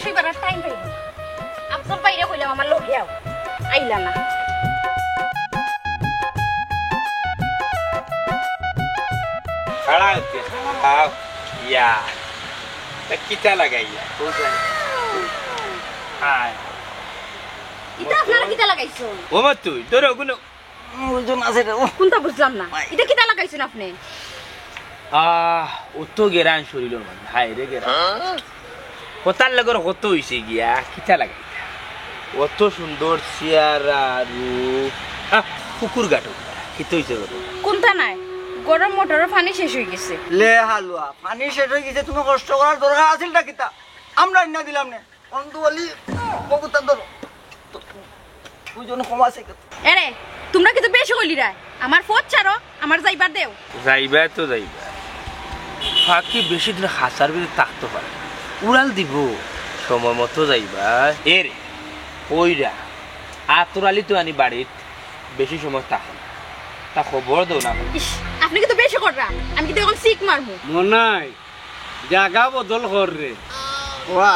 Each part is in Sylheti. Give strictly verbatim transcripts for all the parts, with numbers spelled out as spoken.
তুই better time পাইলি। আফজল ভাইরে কইলাম আমার লগে আও, আইলা না। খাড়া হইতে, খাড়া। ইয়া। তা কিতা লাগাইয়া? কোন জায়গা? হায়। ইতা আপনারা কিতা লাগাইছো? ও মা তুই, ধরো ওগুলো। ওজন আছে রে, ও। কোনটা বুঝলাম না? ভাই। ইটা কিতা লাগাইছইন আপনে? আহ, অত গেরান শরীরর মাঝে, হায় রে গেরান। কথার লগর কত হইছে গিয়া, কিতা লাগাইতা? অত সুন্দর চেহারা, রূপ। আহ, কুকুর গাটো। কিতা হইছে গো? কোনটা নাই? গরম মোটরর পানি শেষ হই গেছে। লে হালুয়া, পানি শেষ হই গেছে, তুমি কষ্ট করার দরকার আছিল না কিতা? আমরা আইনা দিলাম নে। বন্ধু বলি, কবুতর ধরো। তো, ওজন কম আছে কিন্তু। এরে, তোমরা কিন্তু বেশি কইলিরায়। আমার পথ ছাড়ো, আমার যাইবার দেও। যাইবা তো যাইবা। পাখি বেশি দিন খাঁচার ভিতরে থাকতে পারে না। উড়াল দিব, সময় মতো যাইবা। এরে, কইরা, আতর আলী তো আনি বাড়িত বেশি সময় থাকে না। তা খবর দেও না। ইস, আপনে কিন্তু বেশি কররা। আমি কিন্তু এখন সিক মারমু। মনাই, জাগা বদল কর রে। ওয়া,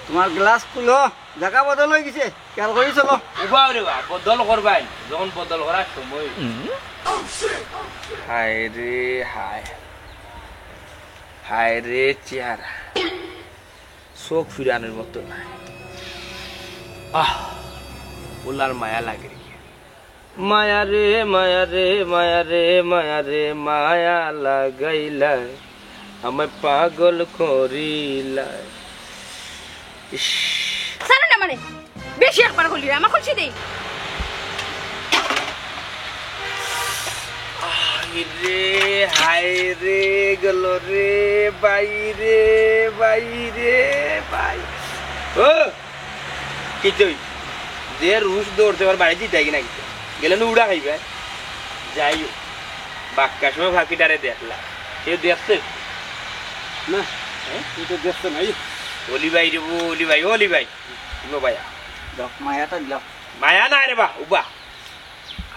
তোমার গ্লাস খুলো, জাগা বদল হই গেছে, খেয়াল করি চলো। উবাও রে বা, বদল করবাই, যখন বদল করার সময়। হায় রে হায়, হায় রে চেহারা, চোখ ফিরানোর মতো নাই। আহ, ওলার মায়া লাগে রে। মায়া রে, মায়া রে, মায়া রে, মায়া রে, মায়া লাগাইলায়, আমায় পাগল করিলায়। ইস। ছাড়ো না মানে, বেশি একবার কইলিরায়, আমার খুশি দেই। আহ রে, হায় রে, গেল রে, বাই রে, বাই রে, বাই। ও! কিতা অইছে? যে রুশ দৌড়তে পারে বাড়িত যাইতায় কি না কিতা? গেলে নু উড়া খাইবায়। যাই হোক, বাক্কা সময় পাখিটারে দেখলা। কেউ দেখছে? না, হ্যাঁ? কেউ তো দেখছে নাই। অলি ভাই রে, অলি ভাই, অলি ভাই। শুনো ভাইয়া। দেখ, মায়াটা দিলাম। মায়া না রে বা, উবা।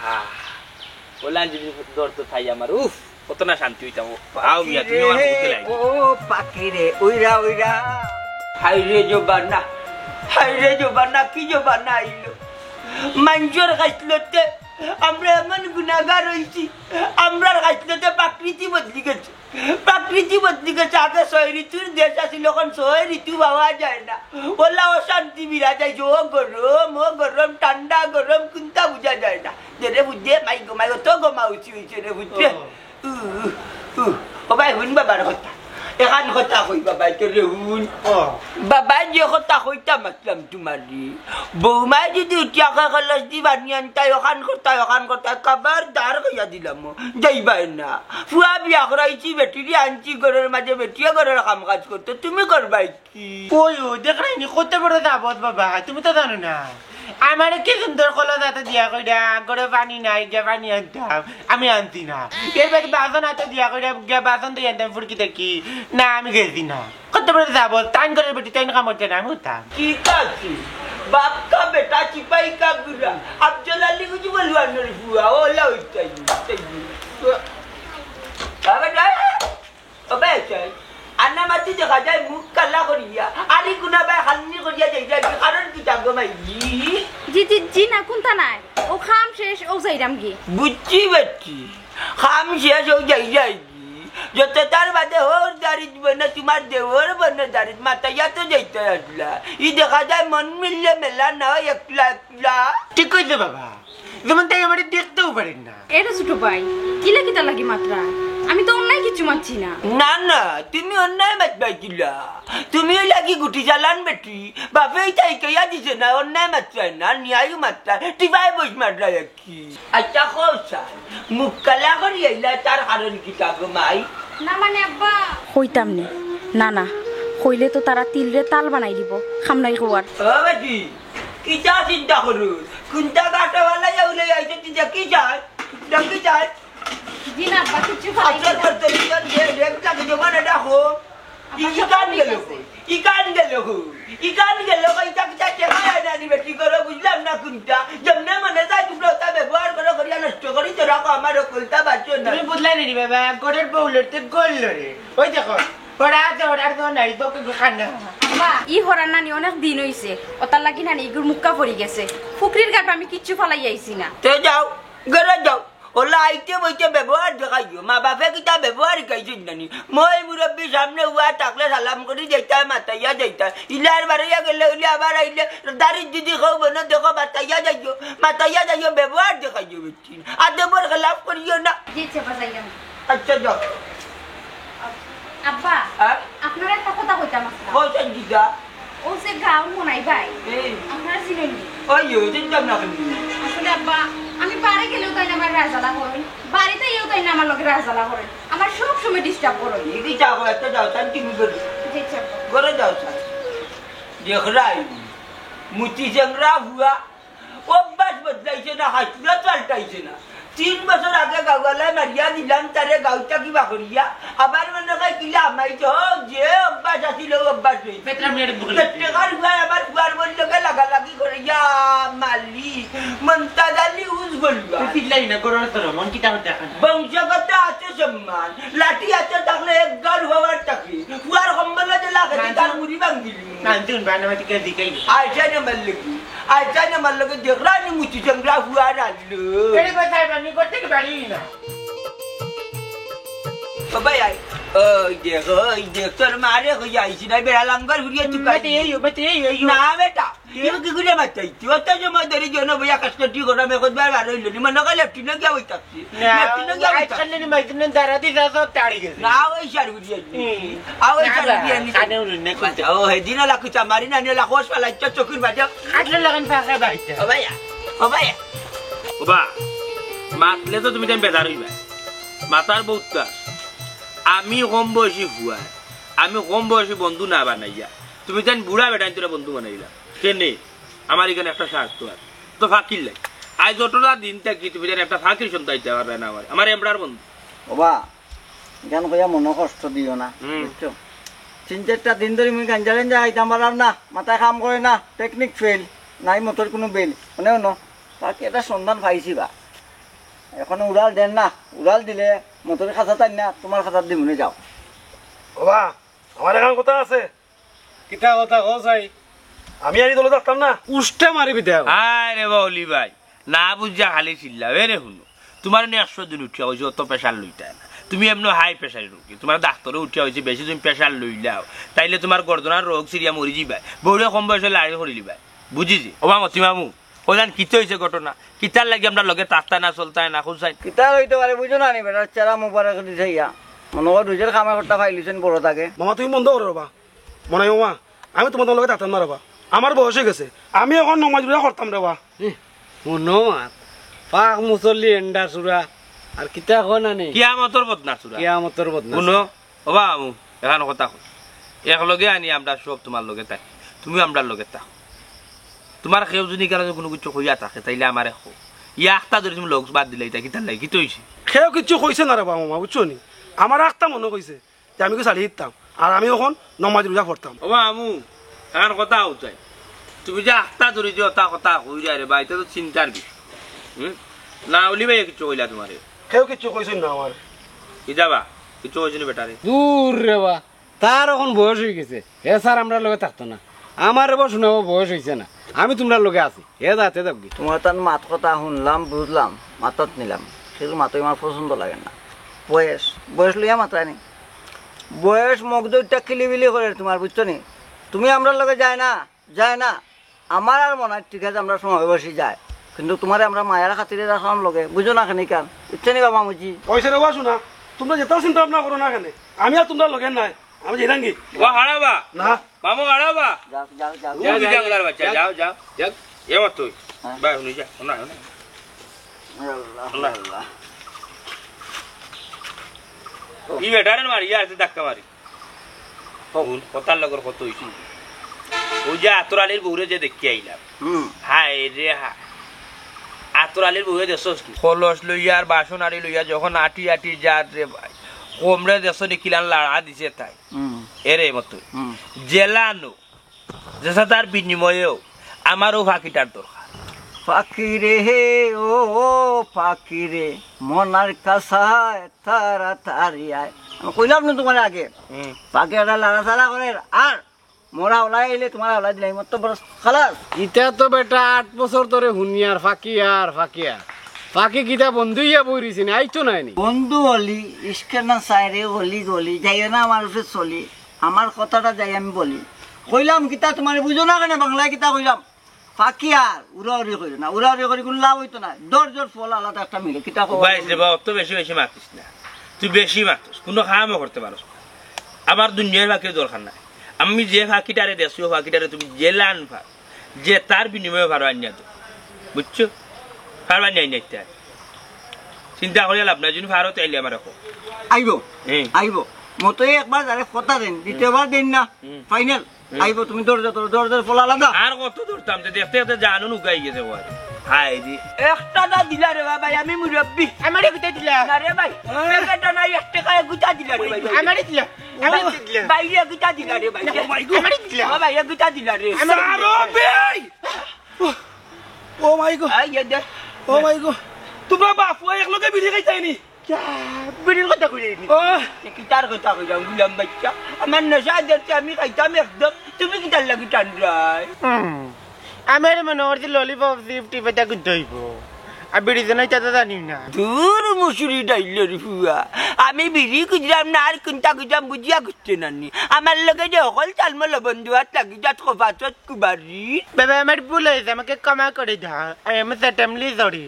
আহ, ওলান যদি দৌড়তে পাই আমার, উফ। কত না শান্তি হইতাম। ও, আও মিয়া, তুমি আমার বুঝতে লাগি। ও পাখি রে, উইরা, উইরা। হায় রে জমানা, হায় রে জমানা, কি জমানা আইলো। মানষর খাইছলতে আমরা এমন গুনাগার হইছি, আমরার খাইছলতে প্রকৃতি বদলি গেছে। প্রকৃতি বদলি গেছে। আগে ছয় ঋতুর দেশ আছিল, এখন ছয় ঋতু পাওয়া যায় না। ওলা অশান্তি বিরাজ আইছে, ও গরম, ও গরম, ঠান্ডা, গরম, কোনটা বুঝা যায় না। যে রে বুঝে, মাই গো মাই, অত গমা উচি হইছে রে বুঝছে। ও। উ, উ, উ। ও ভাই, হুন বাবার কথা। এখান কথা কই বাবায়, তোরে হুন। ও। বাবায় যে কথা কইতা মাতলাম তোমারে। বৌমায় যদি উঠিয়া কয়, "কলস দি পানি আনতায়", ওখান করতায়, ওখান করতায়, খবরদার কইয়া দিলাম, যাইবায় না। ফুয়া বিয়া করাইছি, বেটিরে আনছি ঘরর মাঝে, বেটিয়ে ঘরর কাম কাজ করতো, তুমি করবায় কি? ওই, ও, দেখ নাই নি, কত বড় দাবত বাবা, তুমি তো জানো না। আমারে কি সুন্দর কলস আতো দিয়া কইরা, ঘরো পানি নাই, গিয়া পানি আনতাম, আমি আনছি না। এর বাদে বাসন আতো দিয়া কইরা, গিয়া বাসন ধুই আনতাম, ফুরকি দেখি, না, আমি গেছি না। কত বড় দাবত, তাইন ঘরর বেটি, তাইন কাম করতে না, আমি উঠতাম। ঠিক আছে, বাপ কা বেটা সিপাহি কা গুরা, আফজল আলী বুঝি বলবো আনোর ফুয়া, ওলা হইতাই, হইতাই। বাবা, যা। ও ভাই, আচ্ছা, আন্না মাতি দেখা যায় মুখ কালা করিয়া, আরি গুনা ভাই হালনি করিয়া যাই যায়, কারণ কিতা গো মাই? জি, জি, জি না, কুন্তা নাই। ও কাম শেষ, ও যাইরাম গি। বুঝছি বেটি, কাম শেষ, ও যাই যায় গি। যত তার বাদে হোর দাড়িত বনে, তোমার দেওর বনে দাড়িত, মাতাইয়া তো যাইতে আসলা। ই দেখা যায় মন মিললে মেলা না হয় একলা একলা। ঠিক কইছে বাবা। যেমন তাই আমারে দেখতেও পারেন না। এরে ছোট ভাই, কিলা কিতা লাগি মাতরা? আমি তো অন্যায় কিচ্ছু মাতছি না। না, না, তুমি অন্যায় মাতবায় কিলা? তুমি ওই লাগি গুটি চালান বেটি, বাপে তাই কইয়া দিছে না, অন্যায় মাতরায় না, ন্যায় মাতরায়, টিপায় বইস মাতরায় আর কি। আচ্ছা, কও চাই, মুখ কালা করি আইলা, তার কারণ কিতা গো মাই? না মানে আব্বা। কইতাম নে, না, না, কইলে তো তারা তিলরে তাল বানাই দিব, খামনাই কওয়ার। ও বেটি, কিতা চিন্তা করো? কুন্তা গাটা বালা যাও লই আইছো, তুই দেখি যাই, দেখি যাই। জি না, আব্বা, কিচ্ছু খাই আচ্ছা, না। করতে দিও, দে, দেখটা কি জমানা দেখো। আব্বা, ই, ই সব কান ঠিক গেল আছে। কই? ই কান গেল কই? ই কান গেল কই? ইটা কিতা টেকা আয় না নি বেটি করো, বুঝলাম না কুন্তা। যেমনে মনে যায় তোমরা ওটা ব্যবহার করো, করিয়া নষ্ট করি তো রাখো, আমার অকলতা বাঁচো না। তুমি বুঝলাই না নি বাবা, ঘরের বউ লড়তে গোল লড়ে। ওই দেখো, ওরা আছে, ওরা তো নাই, তোকে খান না। বা, ই হরার নানি অনেক দিন অইছে, অতার লাগি নানি ইগুর মুক্কা পড়ি গেছে। ফুকরির গাত আমি কিচ্ছু ফালাই আইছি না। তে যাও, ঘরো যাও। অলা আইতে বইতে ব্যবহার দেখাইও। মা বাপে কিতা ব্যবহার শিখাইছইন নানি? মই মুরব্বীর সামনে উবা থাকলে সালাম করি যাইতায়, মাতাইয়া যাইতায়। ইলা আর বারইয়া গেলে অইলে আবার আইলে দাড়ির যদি কও বনো দেখো, মাতাইয়া যাইও, মাতাইয়া যাইও, ব্যবহার দেখাইও বেটি। আদবর খেলাফ করিও না। জি, আব্বা, যাইলাম। আচ্ছা, যাও। আব্বা, হ্যাঁ? আপনারে একটা কথা কইতাম আছলাম। কও, চাই দিদা। অউ যে গাউর মনাই ভাই, এই। আপনারা চিনইন নি? ওই, ওই, চিনতাম না কেনে? আসলে আব্বা, আমি বারে গেলেও তাইন আমারে রাজালা করইন, বাড়িত আইয়াও তাইন আমার লগে রাজালা করইন, আমারে সব সময় disturb করইন। এই কি চা খাইতে যাও, চান তুমি করো। জি, আব্বা। ঘরো যাও, চান। দেখরায়, মুচি চেংরা ফুয়া, অভ্যাস বদলাইছে না, হাসুরা পাল্টাইছে না। তিন বছর আগে গাউআলায় মারিয়া দিলাম তারে, গাউ থাকি বার করিয়া, আবার মনো কয় কিলা হামাইছে, ও যে অভ্যাস আছিল, অউ অভ্যাস রইছে। বেটা মেয়ের বুকে দশ টেকার ফুয়ায় আমার ফুয়ার বউর লগে লাগালাগি করিয়া মালি, মন্তাজ আলী উজ বলুয়া। তুই চিল্লাই না, গরুর তোর মন কিতা হতে এখন? বংশগত আছে সম্মান, লাঠি আছে থাকলে এক গাল হওয়ার থাকে। ফুয়ার কম্বল যে লাগে, তার মুড়ি ভাঙিলি। না, তুই বানামাটি কে দিকেই। আইসা না মারলে কি? আইসা না মারলে কি? দেখরা নি মুচি চেংরা ফুয়ার আল্লু। এই বাসায় বানি করতে কি পারি না? ও ভাই, আয়। ওই দেখ, ওই দেখ, তোর মারে কই আইছি না, বেড়া লাঙ্গল ঘুরিয়ে তুই বেটি, এই, বেটি, এই, এই। না বেটা, তুই কি করে মারতে আইছি? অত সময় ধরে জন বইয়া কাজ করতে করো, আমি কতবার বার হইল নি, মনে কয় লেফটিনে গিয়া বই থাকছি। না, লেফটিনে গিয়া বই আজকাল থাকছি। নি মাইজনে দাঁড়া দিছে, সব তাড়ি গেছে। না, ওই সার ঘুরিয়ে আইছি। হুম। আ, ওই না, সার না, ঘুরিয়ে আইছি। কানে উড়ুন না, আচ্ছা, ও, হেদিন ওলা কুচা মারি না, নিয়ে ওলা খোঁজ ফালাইছে, চোখের বাজে। আটলে লাগান ফাঁকা বাইতে। ও ভাইয়া, ও ভাইয়া। ও বা, মাতলে তো তুমি তাই বেজার হইবা। মাতার বউতা, আমি কম বয়সী ফুয়া, আমি কম বয়সী বন্ধু না বানাইয়া, তুমি তাই বুড়া বেটাইন তোরা বন্ধু বানাইলা। কেনে? আমার এখানে একটা স্বার্থ আছে। তো ফাকির লাই। আজ যতটা দিন থাকি তুমি তাই একটা ফাকির সন্তান দিতে পারবে না আমার, আমার এমরার বন্ধু। ও বা, ইখান কইয়া মনো কষ্ট দিও না, হুম। বুঝছো? তিন চাইরটা দিন ধরি মুই গাঞ্জা গাঞ্জা খাইতাম পারলাম না, মাথায় কাম করে না, টেকনিক ফেল, নাই মতর কুনু বেল। মানে অনো, বাকি একটা সন্ধান পাইছি বা। এখন উড়াল দেন না, উড়াল দিলে মতর খাঁচা তাই না, তুমার খাঁচাত দিমুনে যাও। ও বা, আমার এখান কথা আছে। কিতা কথা কও চাই? আমি আর ই দলে থাকতাম না। উষ্টা মারি বিদায়। আরে বাউলি ভাই, না বুঝা খালি চিল্লাও। এরে হুনো, তুমার নি একশো দিন উঠিয়া কইছি, অত pressure লইতায় না। তুমি এমনে high pressure রোগী, তুমার ডাক্তরে উঠিয়া কইছে, বেশি তুমি pressure লইলাও, তাইলে তুমার গর্দনার রোগ সিরিয়া মরি যিবায়। বউরে কম বয়সে লাড়ি করি লিবায়, বুঝিছি? ও মামতি মামু, ওজান কিতা অইছে ঘটনা? কিতার লাগি আমরার লগে থাকতায় না, চলতায় না, খুঁজতায়? কিতা অইতে পারে, বুঝো না নি, বেটার চেহারা মুবারক দিছে ইয়া। মনো কয় রুজির কামে করতা পাইলিছেন বড় থাকে। মামা, তুমি বন্ধ করো রে বা। মনাই মামা, আমি তুমার লগে থাকতাম না রে বা। আমার বয়স অই গেছে, আমি এখন নমাজ রোজা করতাম রে বা। এহ, হুনো মাত, পাক মুসল্লি এন্ডা চুরা, আর কিতা কয় না নি? কিয়ামতর বদনা চুরা। কিয়ামতর বদনা হুনো, চুরা। ও বা আমু, এখান কথা কই। এক লগে আনি আমরা সব তুমার লগে থাকি, তুমিও আমরার লগে থাকো। তুমার কেউ যদি কারণে কুনু কিছু কইয়া থাকে, তাইলে আমারে কও। ইয়া আখতা ধরি তুমি লগ বাদ দিলাইতা, কিতার লাগি, কিতা অইছে? কেউ কিচ্ছু কইছে না রে বা মামা, বুঝছো নি? আমার আখতা মনো কইছে। যে আমি কি চালি দিতাম, আর আমি এখন নমাজ রোজা পড়তাম। ও বা আমু, এখান কথা অউ চাই। তুমি যে আখতা ধরি যে অতা কথা কই যায় রে বা, ইটা তো চিন্তার বিষয়। হুম? না, অলি ভাই কিচ্ছু কইলা তুমারে? কেউ কিচ্ছু কইছইন না আমার। কি যাবা? কিচ্ছু কইছইন বেটারে? দূর রে বা, তার এখন বয়স অই গেছে, হে স্যার আমরার লগে থাকতো না। আমার এবার শোনাবো বয়স অইছে না, আমি তুমরার লগে আছি। হে যাতে যাউকগি। তুমার তান মাত কথা হুনলাম, বুঝলাম, মাথাত নিলাম, কিন্তু মাতই আমার পছন্দ লাগে না। বয়স, বয়স লইয়া মাতরায় নি। বয়স মগজটা কিলিবিলি করে তুমার, বুঝছো নি? তুমি আমরার লগে যায় না, যায় না। আমার আর মনে অয় ঠিক আছে, আমরা সময় বয়সী যায়, কিন্তু তুমারে আমরা মায়ার খাতিরে রাখলাম লগে, বুঝো না খানিকান, বুঝছো নি বাবা মুচি? অইছে রে বা, শুনা, তুমরা যেতাও চিন্তা ভাবনা করো না কেনে, আমি আর তুমরার লগে নাই, আমি যাইরামগি। ও হারাবা। না। মামু, আড়াবা। যাও, যাও, যাও, তুমি যাও, যাও। জাংলার বাচ্চা, যাও, যাও, যাও। এ আমার তুই। হ্যাঁ। ভাই, হুনি যা, হুনা, হুনা। আল্লাহ, আল্লাহ। আল্লাহ। ই বেটারে মারি, ইয়া আছে ধাক্কা মারি। হুন, কথার লগর কত অইছে। অউ যে আতর আলীর বউরে যে দেখি আইলাম। হুম। হায় রে হায়। আতর আলীর বউরে দেখছস কি? কলস লইয়া আর বাসন আরি লইয়া যখন আটি আটি যার রে ভাই। কোমরে দেখছস নি কিলান লাড়া দিছে তাই। হুম। এরে মতো। হুম। জেলানো। যেসা তার বিনিময়েও আমারও ফাঁকিটার দরকার। ফাঁকি রে হে, ও, ও ফাঁকি রে, মনার কাছায় তাড়াতাড়ি আয়। আমি কইলাম না তুমারে আগে, হুম। ফাঁকি একটা লাড়াচাড়া করে, আর মোর আওলায় আইলে তুমার আওলায় দিলাই, মোর তো বড় খালাস। ইতা তো বেটা আট বছর ধরে হুনিয়ার, ফাঁকি আর ফাঁকি আর ফাঁকি। কিতা বন্ধু ইয়া বই রইছে নি, আইতো নায় নি? বন্ধু হলি, ইশকে না সায়রে হলি গলি, যাইও না আমার উপরে চলি। আমার কথাটা যাই আমি বলি। কইলাম কিতা তুমারে বুঝো না কেনে, বাংলায় কিতা কইলাম? ফাঁকি আর উড়াউড়ি করিও না, উড়াউড়ি করি কুনু লাভ অইতো নায়। ধৈর্যর ফল আলাদা একটা মিলে, কিতা কও? উবাইস রে বা, অত বেশি বেশি মাতিস না। তুই বেশি মাতস, কুনু কামও করতে পারস না। আমার দুনিয়ার ফাঁকির দরকার নাই। আমি যে ফাঁকিটারে দেসি, অউ ফাঁকিটারে তুমি যে লান পার, যে তার বিনিময়ে পারো আনিয়া দেও। বুঝছো? পারো আনিয়া আনিয়া দিতে। চিন্তা করিয়া লাভ নাই, যদি পারো তে আইলে আমারে কও। আইবো, হুম। আইবো। মতই একবার যারে কথা দেন, দ্বিতীয়বার দেন না। হুম। ফাইনাল। হুম। আইবো, তুমি ধৈর্য ধরো, ধৈর্যর ফল আলাদা। আর কত ধরতাম, যে দেখতে দেখতে জানও নুকাই গেছে ওর। হায় রে। একটা না দিলা রে বাবা, আমি মুরব্বি। আমারে গুতা দিলা। না রে ভাই, একটা নাই, এক টেকা গুতা দিলা রে ভাই। আমারে দিলা। আমারে দিলা। বাইরে গুতা দিলা রে ভাই। ও মাই গো। আমারে দিলা। ও ভাই, গুতা দিলা রে। সারো ভাই। ও মাই গো। আই, ইয়ে দে। ও মাই গো। তুমরা বাপ পুয়া একলগে বিড়ি খাইতায় নি? যা, বিড়ির কথা কইলে নি। ও। এ কিতার কথা কইলাম, গুলাম বাইচ্চা? আমার নেশা ধরছে, আমি খাইতাম একদম। তুমি কিতার লাগি টানরায়? হুম। আমার মনে করছি ললিপপ চিপ টিপ এটা করতে হইব। আর বিড়ি তো নাই, তা তো জানি না। দূর মুসুরি ডাইলর ফুয়া। আমি বিড়ি খুঁজলাম না, আর কোনটা খুঁজলাম বুঝিয়া খুঁজতে নানি। আমার লগে যে হকল চালমল বন্ধু আর লাগি যাত কপাচত কুবারি। বাবা, আমার ভুল হয়েছে, আমাকে ক্ষমা করে দাও। I am certainly sorry।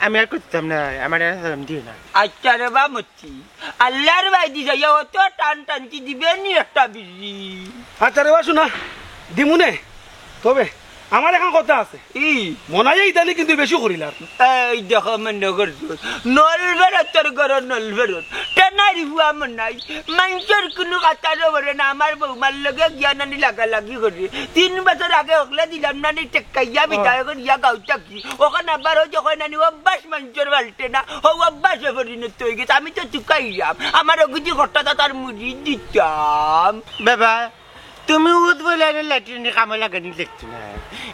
আমি আর করতাম না, আমার আর সালাম দিও না। আচ্ছা রে বা মতি, আল্লাহর বায়দি যাইয়া অত টান টানছি দিবে নি একটা বিড়ি। আচ্ছা রে বা শোনা, দিমুনে। তবে আমার এখন কথা আছে। ই? মনাইয়ে ইদানি কিন্তু বেশি করিলার। এই দেখো মনে করছো, নল বেরোত তোর ঘরো নল বেরোত। টেনারি ফুয়া মনাই, মাইনষর কুনু কথারও বলে না, আমার বৌমার লগে গিয়া নানি লাগালাগি করে। তিন বছর আগে অকলে দিলাম নানি টেক্কাইয়া বিদায় করিয়া গাউতা কি। অখন আবার অউ যখন নানি অভ্যাস মাইনষর পাল্টে না, অউ অভ্যাসে পরিণত হয়ে গেছে। আমি তো চুকাইলাম, আমার অগুজি ঘটটা তার মুড়ি দিতাম। বাবা, তুমি উদ বলে এনে ল্যাট্রিন কামে লাগানি দেখছো না।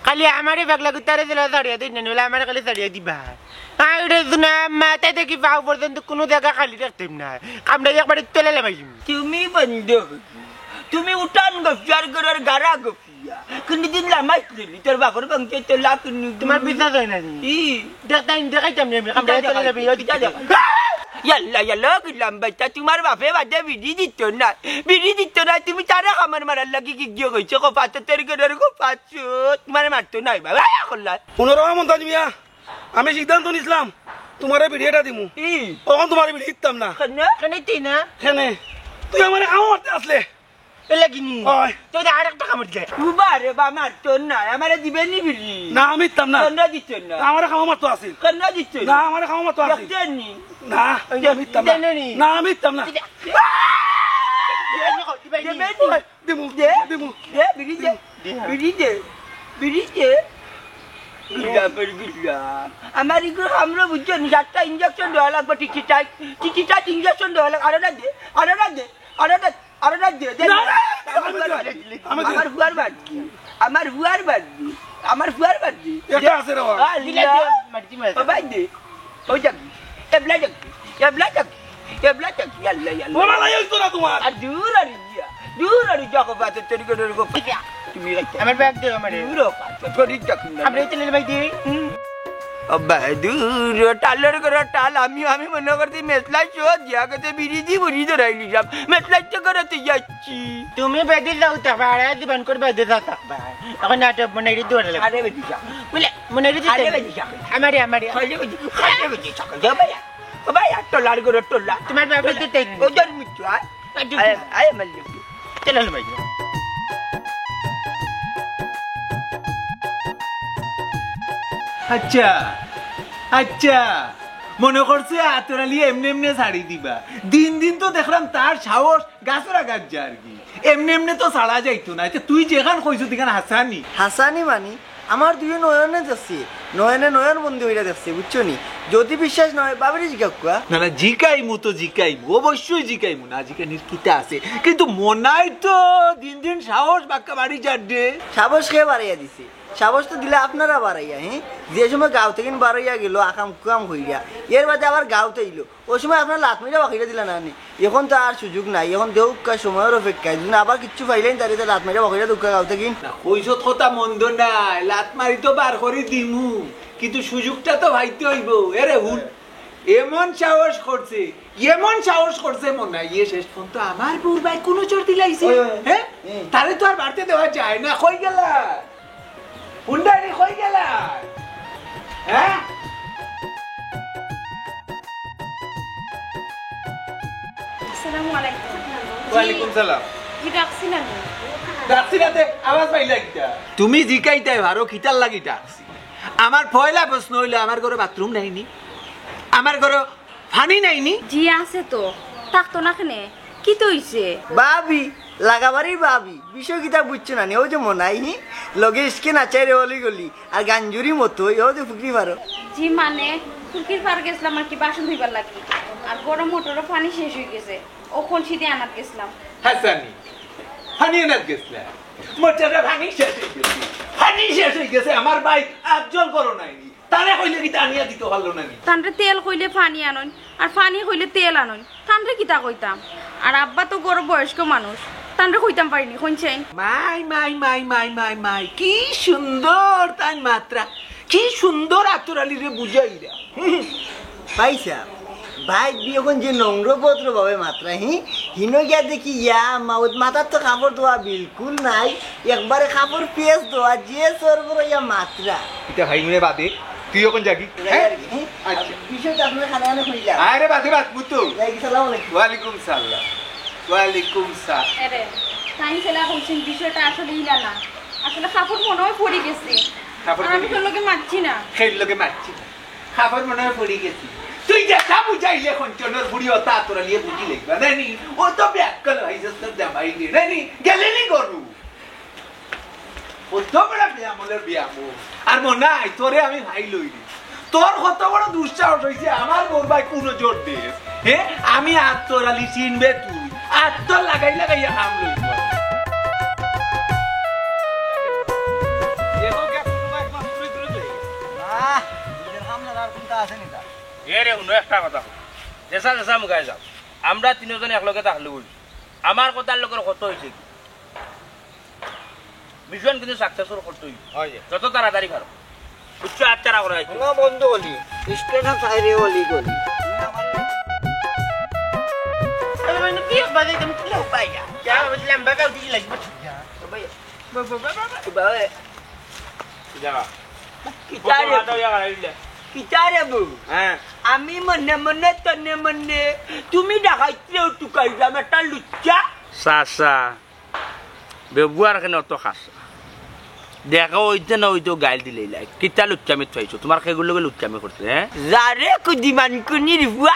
খালি আমারে পাগলা কুত্তারে দিলা ছাড়িয়া দিন না, নাহলে আমারে খালি ছাড়িয়া দিবা। আরে শুনা, মাথা থাকি পাও পর্যন্ত কুনু জাগা খালি রাখতাম না। কামড়াই একবারে তলে লামাইলিমু। তুমি বন্ধ করো। তুমি উঠান গফিয়ার ঘরর গাড়া গফিয়া। কুনুদিন লামাইছ নি, তোর বাপর বংশে তো লাভ নি। তোমার বিশ্বাস হয় না নি? ই। দেখতাম, দেখাইতাম নি আমি, কামড়াই তলে লামাই, ওই দিকে দেখো। ইয়াল্লা, ইয়াল্লা, কি লাম্বাইটা, তোমার বাপে বাদে বিড়ি দিত না। বিড়ি দিত না, তুমি তারে কামড় মারার লাগি কি গিয়ে কইছো, কপাচত, তোর ঘরর কপাচত। তোমারে মারতো নাই বাবা, করলা। পনেরো মন্তাজ মিয়া, আমি সিদ্ধান্ত নিছলাম, তোমারে বিড়ি এটা দিমু। ই। অখন তোমারে বিড়ি দিতাম না। কেনে? কেনে তুই না? কেনে? তুই আমারে কামো মারতে আসলে। এ লাগিনি। ওই। তুই তো আরেকটা কামড় দে। উবা রে বা, মারতো না, আমারে দিবে নি বিড়ি? না, আমি দিতাম না। কেনে দিত না? না, আমারে কামো মারতো আছিল। কেনে দিত না? না, আমারে কামো মারতো আছিল। দেখতে নি? না, ওই আমি দিতাম না। দেনে নি? না, আমি দিতাম না। তুই দে। দে, দে, দে, দে, দে, দে। দিমু, দে, দিমু। দে, বিড়ি দে, দে। বিড়ি দে, বিড়ি দে। গুল্লা পর গুল্লা। আমার ইগুর আমরা বুঝছো নি, সাতটা ইঞ্জেকশন দেওয়া লাগবে, TT tight, TT tight injection দেওয়া লাগবে। আরোটা দে, আরোটা দে, আরোটা, আরোটা দে, দে। না, না, না, আমার আমি ফুয়ার দিতাম। বাদ, আমি দিতাম। আমার ফুয়ার বাদ দি, আমার ফুয়ার বাদ দি, আমার ফুয়ার বাদ দি। এটা আছে রে বাবা। আল্লাহ। ও ভাই দে। ওই যাক, এবলা যাক, এবলা যাক, এবলা যাক, ইয়াল্লা, ইয়াল্লা। ওরা লাই হইতো না তোমার। আর দূর আর ইয়া, দূর আর ইয়া, কো বাতে তরি করে কো। তুমি রাখতে। আমার ব্যাগ দে আমারে। দূর ও, তরি যাক না। আমরা এই তেলের ভাই দে। হুম। ও ভাই, দূর ও, টালর করে টাল, আমি, আমি মনে করছি মেসলাই চোদ, ইয়া করতে বিড়ি দি বুড়ি ধরাই নিলাম। মেসলাই তো করে তুই যাচ্ছি। তুমি বেদি যাও তো, বাড়া জীবন করে বেদি যাও তো, ভাই। এখন নাটক মনে রে দৌড়ালে। আরে বেদি যাও। বলে, মনে রে আরে দিতে। বেদি যাও। আমারে, আমারে। আরে বেদি, আরে বেদি যাও, যাও ভাই। ও ভাই, আর টোলার গরু টোলা। তোমার বাবা টোলা। দিতে। ও জন্মিত, আয়। আর দিতে। আয়, আয়, আমার লোক। চলো, ভাই। আচ্ছা, আচ্ছা। মনে করছে আতর আলী এমনে এমনে ছাড়ি দিবা। দিন দিন তো দেখলাম তার সাহস গাছর আগাত যার কি। এমনে এমনে তো ছাড়া যাইতো না। আচ্ছা, তুই যেখান কইছো, তুই খান হাসানি। হাসানি মানি? আমার দুই নয়নে দেখছে, নয়নে নয়ন বন্দি হইয়া দেখছে, বুঝছো নি? যদি বিশ্বাস না হয়, বাবিরে জিজ্ঞাসা করা। না, না, জিকাইমু তো জিকাইমু, অবশ্যই জিকাইমু, না জিকানির কিতা আছে? কিন্তু মনাই তো দিন দিন সাহস বাক্কা বাড়ি যার রে। সাহস কে বাড়াইয়া দিছে? সাহস তো দিলা আপনারা বাড়াইয়া, হ্যাঁ? যে সময় গাঁও থাকি বাড়াইয়া গেল আকাম কুকাম কইরা, এর বাদে আবার গাঁওত আইলো, ও সময় আপনারা লাত মাইরা বাকিরা দিলা না নি? এখন তো আর সুযোগ নাই, এখন দেউক্কা সময়র অপেক্ষায়, যদি আবার কিচ্ছু পাইলেন তারে তো লাত মাইরা বাকিরা দেউক্কা গাঁও থাকি। না, কইছত কথা মন্দ নায়, লাত মারি তো বার করি দিমু, কিন্তু সুযোগটা তো পাইতে অইবো। এরে হুন, এমন সাহস করছে, এমন সাহস করছে মনে হয়, ইয়ে শেষ পর্যন্ত আমার বউর বায় কুনু জোর দিলাইছে। ওই, ওই, ওই। হ্যাঁ? হুম। তারে তো আর বাড়তে দেওয়া যায় না। কই গেলা? হুন্ডারি কই গেলা? হ্যাঁ? আসসালামু আলাইকুম। ওয়ালাইকুম সালাম। জি, ডাকছিলা নি? ডাকছি না তে, আওয়াজ পাইলা কিতা? তুমি জিকাইতায় পারো, কিতার লাগি ডাকছি? আমার পয়লা প্রশ্ন অইলো, আমার ঘরো বাথরুম নাই নি? আমার ঘরো পানি নাই নি? জি আছে তো, থাকতো না কেনে? কিতা অইছে? ভাবি, লাগাবাড়ির ভাবি, বিষয় কিতা বুঝছো না নি? অউ যে মনাই, হি? লগে ইশকে নাচাই রে অলি গলি, আর গাঞ্জুরি মতো, অউ যে ফুকরি পারো। জি মানে, ফুকরির পার গেছলাম আর কি বাসন ধুইবার লাগি, আর ঘরো মোটরো পানি শেষ অইগেছে, অউ কলসি দিয়া আনাত গেছলাম। হাসানি, পানি আনাত গেছলা? মোটরো পানি শেষ অইগেছে, পানি শেষ অইগেছে, আমার বায় আফজল করো নাই নি? তারে কইলে কিতা আনিয়া দিতো পারলো না নি? তানরে তেল কইলে পানি আনইন, আর পানি কইলে তেল আনইন, তানরে কিতা কইতাম? আর আব্বা তো ঘরো বয়স্ক মানুষ, তানরে কইতাম পারি নি, কইনছাইন। মাই, মাই, মাই, মাই, মাই, মাই, কি সুন্দর তাইন মাতরা, কি সুন্দর আতর আলীরে বুঝাইরা। হুম। ভাইসাব, ভাই বিয়ে অখন যে নম্র ভদ্র ভাবে মাতরা, হি? হিনো গিয়া দেখি ইয়া মাউত মাথাত তো কাপড় দেওয়া বিলকুল নাই, একবারে কাপড় পেচ দেওয়া, যে সরবর ইয়া মাতরা। ইটা ভাই মনে বাদে, তুই অখন যাগি? হ্যাঁ? হ্যাঁ? আচ্ছা। বিষয়টা আপনার খানে খানে হইলা। আরে বাদে বাদ, মুতু। যাই কি, সালাম আলাইকুম। ওয়ালাইকুম সালাম। ওয়ালাইকুম সালাম। আরে, তাইন ছেলে কইছেন বিষয়টা আসলে ইলা না। আসলে কাপড় মনে হয় পড়ি গেছে। কাপড় আর আমি পড়ি তো গেছে। লগে মারছি না। সেই লগে মারছি না। কাপড় মনে হয় পড়ি গেছে। তুই যেটা বুঝাইলে কঞ্চনর বুড়ি অতা তোরা নিয়ে বুঝি লেখবা, নানি? ও তো ব্যাককল হইছে তোর জামাই নিয়ে, নানি? গেলে নি গরু। ও তো বড় বিয়ামলের বিয়ামল। আর মনাই, তোরে আমি হাই লই রে। তোর কত বড় দুঃসাহস হইছে, আমার বউর বায় কুনু জোর দে। হে, আমি আতর আলী চিনবে তুই। আতর লাগাই লাগাইয়া কাম লইব। আহ, নিজের কাম ছাড়া আর কোনটা আছে নি তা? এ রে, অন্য একটা কথা কই। যেছা যেছা মুগায় যাও। আমরা তিনজন একলগে থাকলে বলি। আমার কথার লগর কত হইছে কি? মিশন কিন্তু সাকসেসফুল করতে হইব। হয় যে। যত তাড়াতাড়ি পারো। বুঝছো? আর তাড়া করা হইছে। না বন্ধ হলি। স্টেশন সাইডে হলি গলি। আমি মানে কি বাজে তুমি কি উপায় যা? যা বুঝলাম, বাবা উঠি লাগবে। যা। বাবা, বাবা, বাবা, বাবা। বাবা। যা। কিতারে? বাবা, বাবা, যা, যা, যা। কিতারে বউ? হ্যাঁ। আমি মনে মনে তনে মনে, তুমি ডাকাইতরে টুকাইলাম একটা লুচ্চা। চাচা, ব্যবহার কেনে অত খাস? দেখা হইতে না হইতেও গাইল দিলেই লাগে। কিতা লুচ্চামি থইছো? তোমার কেগুর লগে লুচ্চামি করছে, হ্যাঁ? যারে কুদি মানকুনির ফুয়া,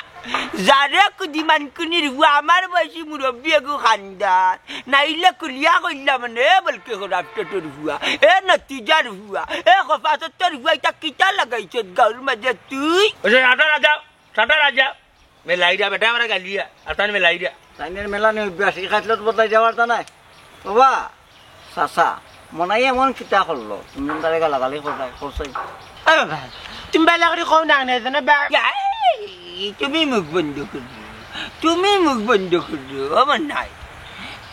যারে কুদি মানকুনির ফুয়া, আমার বয়সী মুরব্বী এগু খান্দান। নাইলে কুলিয়া কইলাম মানে, এ বলকে খরাপ টেটর ফুয়া, এ নতিজার ফুয়া, এ খফাতর ফুয়া, ইটা কিতা লাগাইছত গাউর মাঝে তুই? ওই যে সাঁটার রাজা, সাঁটার রাজা। মেলাইরা বেটা, আমরা গালিয়া, আর তান মেলাইরা। তাইনের মেলা নেই অভ্যাস, এই খাইছলত বদলাই যাওয়ার তা নাই। বাবা, চাচা, মনাই এমন কিতা করলো? তুমি তারে গালাগালি করলাই, করছাই। এ বাবা, তুমি বালা করি কও না, না, না, বা- এই, তুমি মুখ বন্ধ করো, তুমি মুখ বন্ধ করো, ও মনাই।